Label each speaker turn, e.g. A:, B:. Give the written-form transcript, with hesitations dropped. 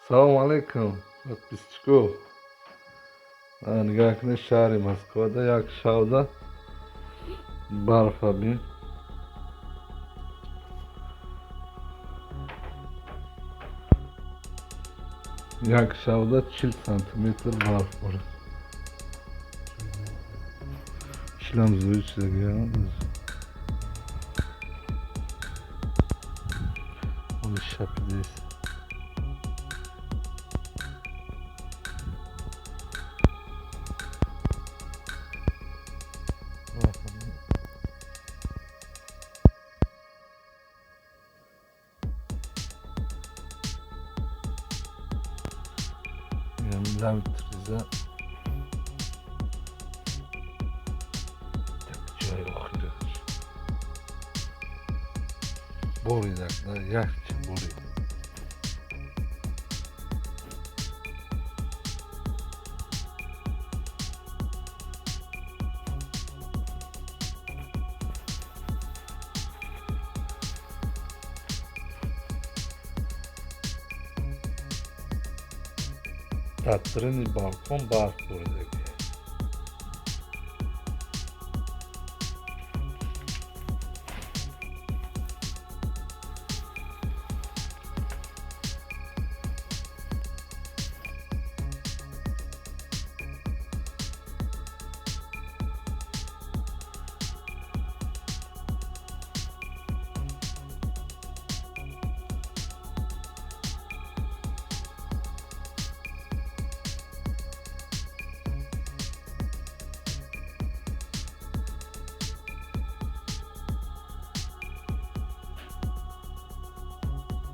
A: Салому алейкум, подписчико. Нигоҳ кунед, шаҳри Москвада як шавда барфа бин. Як шавда 40 сантиметр барф борид. Чилам зӯри чизагия. Оли шапидест. Лавтриза ҷои охираш боридак, якчи борид. Дар даруни балкон барф боридагӣ.